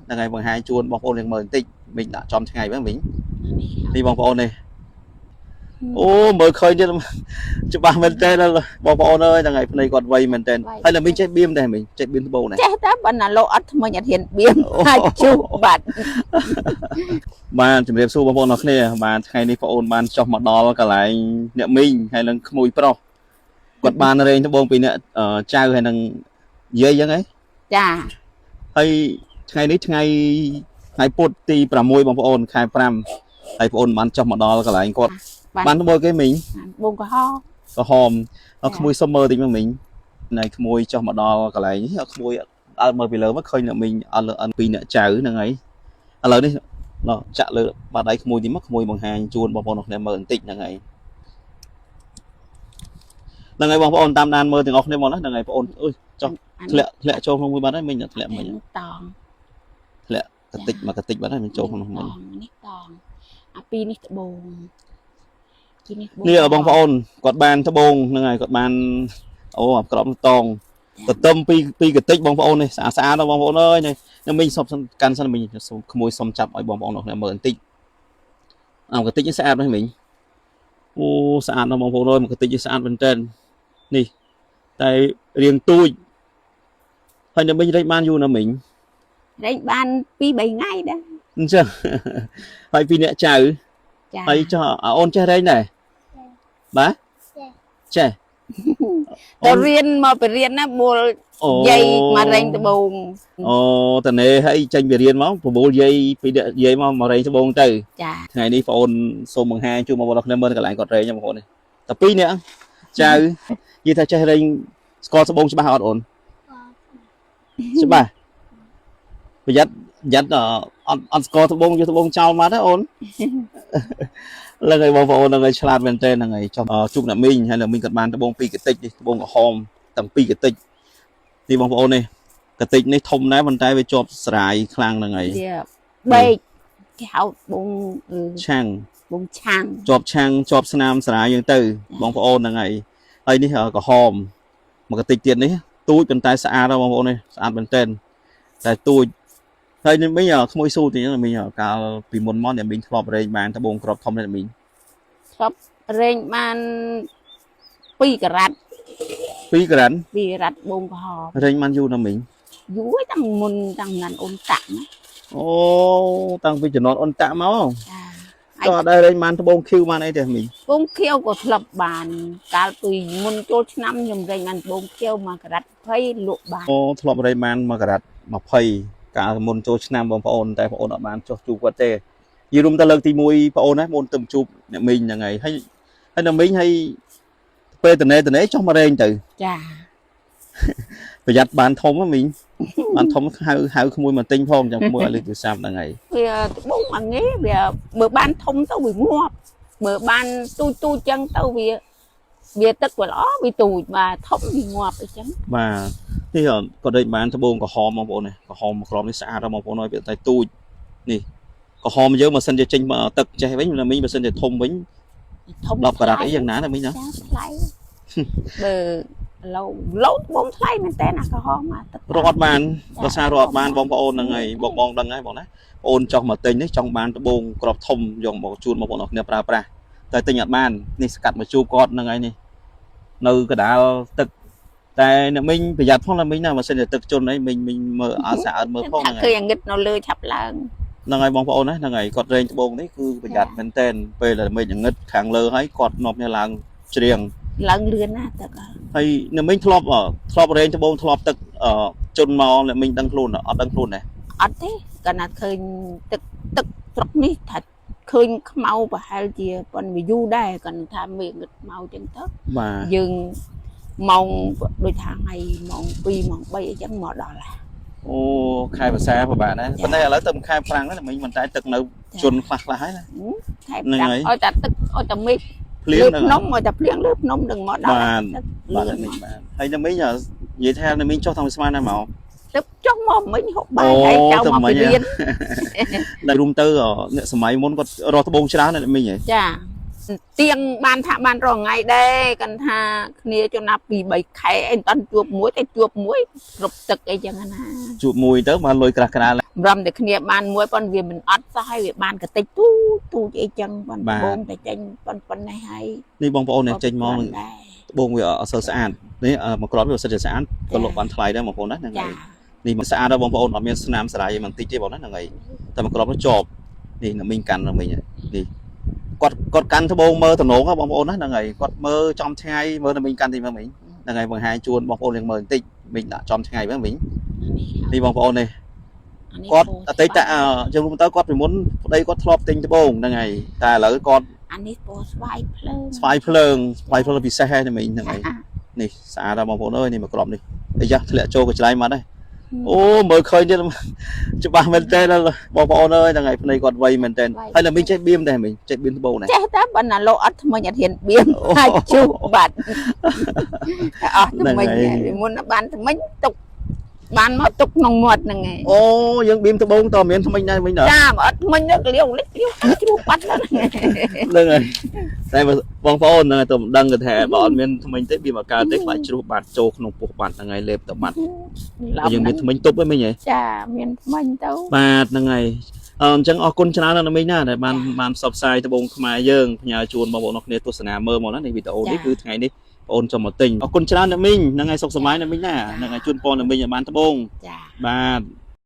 ហ្នឹងហើយបង្ហាញជូនបងប្អូនយើងមើលបន្តិចមីងដាក់ចំថ្ងៃហ្នឹងមីង នេះ នេះបងប្អូននេះអូមើលឃើញទៀតច្បាស់មែនតើបងប្អូនអើយហ្នឹងហើយភ្នែកគាត់វៃមែនតើហើយដល់មីងចេះបៀមដែរមីងចេះបៀមត្បូងដែរ ចេះតែប៉ុន្តែលោកអត់ថ្មិញអត់ហ៊ានបៀមអាចជុះបាត់ បាទជំរាបសួរបងប្អូនអរគ្នាបាទថ្ងៃនេះបងប្អូនបានចុះមកដល់កន្លែងអ្នកមីងហើយនឹងក្មួយប្រុសគាត់បានរែងត្បូងពីអ្នកចៅហើយនឹងយាយអញ្ចឹងហ៎ ចា ហើយថ្ងៃនេះថ្ងៃថ្ងៃពុធទី6បងប្អូនខែ5ហើយបងប្អូនបានចុះមកដល់កន្លែងគាត់បានត្បូងគេមីង បងក្រហម ក្រហមអត់ក្មួយសុំមើលតិចមកមីងណៃក្មួយចុះមកដល់កន្លែងនេះអត់ក្មួយអើមើលពីលើមកឃើញអ្នកមីងអត់លើអិនពីអ្នកចៅហ្នឹងហើយឥឡូវនេះណោះចាក់លើបាតដៃក្មួយទីមកក្មួយបង្ហាញជូនបងប្អូនអរគ្នាមើលបន្តិចហ្នឹងហើយហ្នឹងហើយបងប្អូនតាមដានមើលទាំងអស់គ្នាមកណាហ្នឹងហើយបងប្អូនអើយចុះធ្លាក់ធ្លាក់ចូលក្នុងមួយបាត់ហើយមីងធ្លាក់មិញ តង ធ្លាក់កតិចមកកតិចបាត់ហើយមីងចូលក្នុងមិញ នេះតងអាពីរនេះត្បូងពីរនេះត្បូង នេះបងប្អូនគាត់បានត្បូងហ្នឹងហើយគាត់បានអូអាក្រមតង ទទឹមពីពីកតិចបងប្អូននេះស្អាតស្អាតណាស់បងប្អូនអើយនេះនឹងមីងសុំកាន់សិនមីងសុំក្មួយសុំចាប់ឲ្យបងប្អូនអរគ្នាមើលបន្តិចអោកតិចនេះស្អាតណាស់មីងអូស្អាតណាស់បងប្អូនអើយមកកតិចនេះស្អាតមែនទែននេះតែរៀងទូចហើយនៅមីងរែកបានយូរណាស់មីង រែងបាន2 3ថ្ងៃដែរ អញ្ចឹង ហើយពីអ្នកចៅ ចា ហើយចុះអូនចេះរែងដែរបាទចេះ ទៅរៀនមកទៅរៀនណាបួល អូ យាយមករែងត្បូង អូតនេហើយចេញពីរៀនមកប្រមូលយាយពីអ្នកយាយមកមករែងត្បូងទៅ ចា ថ្ងៃនេះបងអូនសូមបង្ហាញជូនបងប្អូនគ្នាមើលកន្លែងគាត់រែងហ្នឹងបងប្អូននេះតែពីរនាក់ចៅនិយាយថាចេះរែងស្គាល់ត្បូងច្បាស់អត់អូនច្បាស់ប្រយ័ត្នប្រយ័ត្នអត់អត់ស្គាល់ត្បូងយកត្បូងចោលមកទេអូន លើកឲ្យបងប្អូនហ្នឹងឲ្យឆ្លាតមែនទែនហ្នឹងហើយចុះជួបអ្នកមីងហើយអ្នកមីងគាត់បានត្បូងពីរកតិចនេះត្បូងក្រហមទាំងពីរកតិចនេះបងប្អូននេះកតិចនេះធំដែរប៉ុន្តែវាជាប់ស្រាយខ្លាំងហ្នឹងហើយ វាបែកគេហៅបងអឺ ឆាំង បងឆាំង ជាប់ឆាំងជាប់ស្នាមស្រាយយើងទៅបងប្អូនហ្នឹងហើយហើយនេះក្រហមមកកតិចទៀតនេះទូចប៉ុន្តែស្អាតណាស់បងប្អូននេះស្អាតមែនទែនតែទូចហើយនេះមីងក្មួយស៊ូទីនេះមីងកាលពីមុនមកអ្នកមីងធ្លាប់រែងបានត្បូងក្របធំនេះមីង ធ្លាប់រែងបាន2ក្រាត់ 2ក្រាន់ 2ក្រាត់បងក្រហម រែងបានយូរណាស់មីង យូរហើយតាំងមុនតាំងណានអូនតាក់ណា អូតាំងពីជំនាន់អ៊ុនតាក់មក ចា ក៏អត់ដែររែងបានត្បូងខៀវបានអីទេមីង បងខៀវក៏ធ្លាប់បាន កាលពីមុនចូលឆ្នាំខ្ញុំរែងបានបងខៀវមកក្រាត់20លក់បាន អូធ្លាប់រែងបាន1ក្រាត់20កាលមុនចូលឆ្នាំបងប្អូនតែបងប្អូនអត់បានចុះជួបគាត់ទេនិយាយរួមទៅលើកទី1បងប្អូនណាមុនទៅជួបអ្នកមីងហ្នឹងហើយហើយហើយអ្នកមីងហើយពេលតនេតនេចុះមករែងទៅ ចា ប្រយ័ត្នបានធំហ៎មីងបានធំហៅហៅក្មួយមកទិញផងចាំក្មួយឲ្យលេខទូរស័ព្ទហ្នឹងហើយ វាត្បូងមួយងាវាបើបានធំទៅវាងាប់បើបានទូចទូចចឹងទៅវាវាទឹកវាល្អវាទូចបាទធំវាងាប់អីចឹង បាទនេះក៏ដូចបានត្បូងក្រហមបងប្អូននេះក្រហមក្រមនេះស្អាតណាស់បងប្អូនអើយវាតែទូចនេះក្រហមយើងបើសិនជាចេញមកទឹកចេះវិញមីងបើសិនជាធំវិញ ធំ 10ក្រាត់អីយ៉ាងណាណាមីងណា ចាថ្លៃបើឡូឡូត្បូងថ្លៃមែនតើអាក្រហមអាទឹករ កអត់បានដោយសាររកអត់បានបងប្អូនហ្នឹងហើយបងបងដឹងហើយបងណាបងអូនចង់មកទិញនេះចង់បានត្បូងក្របធំយកមកជូនបងប្អូនអរគ្នាប្រើប្រាស់តែទិញអត់បាននេះស្កាត់មកជួបគាត់ហ្នឹងហើយនេះនៅកដាលទឹកតែអ្នកមីងប្រយ័ត្នផងណាមីងណាបើសិនជាទឹកជន់អីមីងមីងមើលអត់ស្អាតមើលផង ថា ហ្នឹងហើយ ឃើញអាងឹតនៅលើឆាប់ឡើង ហ្នឹងហើយបងប្អូនណាហ្នឹងហើយគាត់រែងត្បូងនេះគឺប្រយ័ត្នមែនតែនពេលដែលមីងងឹតខាងលើហើយគាត់នាំគ្នាឡើងច្រៀង ឡើងលឿនណាស់ទឹក ហើយអ្នកមីងធ្លាប់ធ្លាប់រែងត្បូងធ្លាប់ទឹកជន់មកអ្នកមីងដឹងខ្លួនអត់ដឹងខ្លួនដែរ អត់ទេកាលណាឃើញទឹកទឹកស្រុកនេះថាឃើញខ្មៅប្រហែលជាប៉ុនវាយូរដែរគាត់ថាមេងឹតមកចឹងទៅ បាទ យើងម៉ោងដូចថាថ្ងៃម៉ោង2ម៉ោង3អីចឹងមកដល់ហើយ អូខែភាសាពិបាកដែរប៉ុន្តែឥឡូវទៅខែប្រាំងហ្នឹងមិញមិនតែទឹកនៅជន់ខ្លះខ្លះហើយណា ខែ ប្រាំង ហ្នឹងហើយ ឲ្យតែទឹកឲ្យតែមេឃ ភ្លៀងហ្នឹង លើភ្នំឲ្យតែភ្លៀងលើភ្នំនឹងមកដល់ បាទ ទឹក បាទ លឿន មិញបាទហើយនៅមិញនិយាយថានៅមិញចុះតាមស្មានណាមក ទឹកចុះមកមិញហូបបាយហើយចៅមកពីរៀន ដែលរួមទៅអ្នកសម័យមុនគាត់រកត្បូងច្រើនណាស់មិញហ៎ ចា ទៀងបានថាបានរងថ្ងៃដែរគាត់ថាគ្នាចំណាប់ពី3ខែអីមិនតាន់ជួបមួយតែជួបមួយគ្រប់ទឹកអីចឹងណា ជួបមួយទៅបានលុយក្រាស់ក្រាល រំតែគ្នាបានមួយប៉ុនវាមិនអត់សោះហើយវាបានកតិចទូទូចអីចឹងប៉ុន បាទ បងតែចេញប៉ុនប៉ុណ្ណេះហើយ នេះបងប្អូននេះចេញមក ក៏ដែរ ត្បូងវាអត់សូវស្អាតនេះមកគ្រាប់វាអត់សូវជាស្អាតក៏លក់បានថ្លៃដែរបងប្អូនណាហ្នឹង ចា ហើយនេះមកស្អាតដល់បងប្អូនអត់មានស្នាមស្រាយអីបន្តិចទេបងណាហ្នឹងហើយតែមកគ្រាប់នោះជាប់នេះនឹងមីងកាន់នឹងមីងនេះគាត់គាត់កាន់ត្បូងមើលតំណងហ៎បងប្អូនណាហ្នឹងហើយគាត់មើលចំថ្ងៃមើលនឹងមីងកាន់ទីមើលមីងហ្នឹងហើយបង្ហាញជូនបងប្អូនយើងមើលបន្តិចមីងដាក់ចំថ្ងៃមើលមីង នេះ នេះបងប្អូននេះ អានេះ គាត់ ពោ អតីតអឺយើងរួមទៅគាត់ពីមុនប្តីគាត់ធ្លាប់ទិញត្បូងហ្នឹងហើយតែឥឡូវគាត់ អានេះពោស្វាយភ្លើង ស្វាយភ្លើងស្វាយភ្លើងពិសេសហ្នឹងមីងហ្នឹងហើយនេះស្អាតដល់បងប្អូនអើយនេះមកគ្រាប់នេះអាយ៉ាធ្លាក់ចូលកញ្ច្រៃមកដែរអូមើលឃើញទៀតច្បាស់មែនតើបងប្អូនអើយហ្នឹងហើយភ្នែកគាត់វៃមែនតើហើយដល់មីងចេះបៀមដែរមីងចេះបៀមត្បូងដែរ ចេះតែប៉ុន្តែលោកអត់ថ្មិញអត់ហ៊ានបៀម អាចជុះបាត់តែអស់ថ្មិញ ហ្នឹងហើយ ពីមុនបានថ្មិញទុកបានមកទុកក្នុងមាត់ហ្នឹងឯង អូយើងបៀមត្បូងតើមានថ្មិញដែរមីងណា ចាបើអត់ថ្មិញទៅក្លៀវលិចក្លៀវជ្រុះបាត់ហ្នឹង ហ្នឹងហើយតែបងប្អូនហ្នឹងហើយទៅមិនដឹងគេថាបើអត់មានថ្មិញទេបៀមអត់កើតទេខ្លាចជ្រុះបាត់ចូលក្នុងពោះបាត់ហ្នឹងហើយលេបទៅបាត់យើងមានថ្មិញទប់ហ្នឹងមីងហ៎ ចាមានថ្មិញទៅ បាទហ្នឹងហើយអញ្ចឹងអរគុណច្រើនណាស់ណាមីងណាដែលបានបានផ្សព្វផ្សាយត្បូងខ្មែរយើងផ្ញើជូនបងប្អូនអរគ្នាទស្សនាមើលមកណានេះវីដេអូនេះគឺថ្ងៃនេះបងអូនចង់មកទិញអរគុណច្រើនណាមីងហ្នឹងហើយសុខសប្បាយណាមីងណាហ្នឹងហើយជូនពរណាមីងឲ្យបានត្បូង ចា បាទ។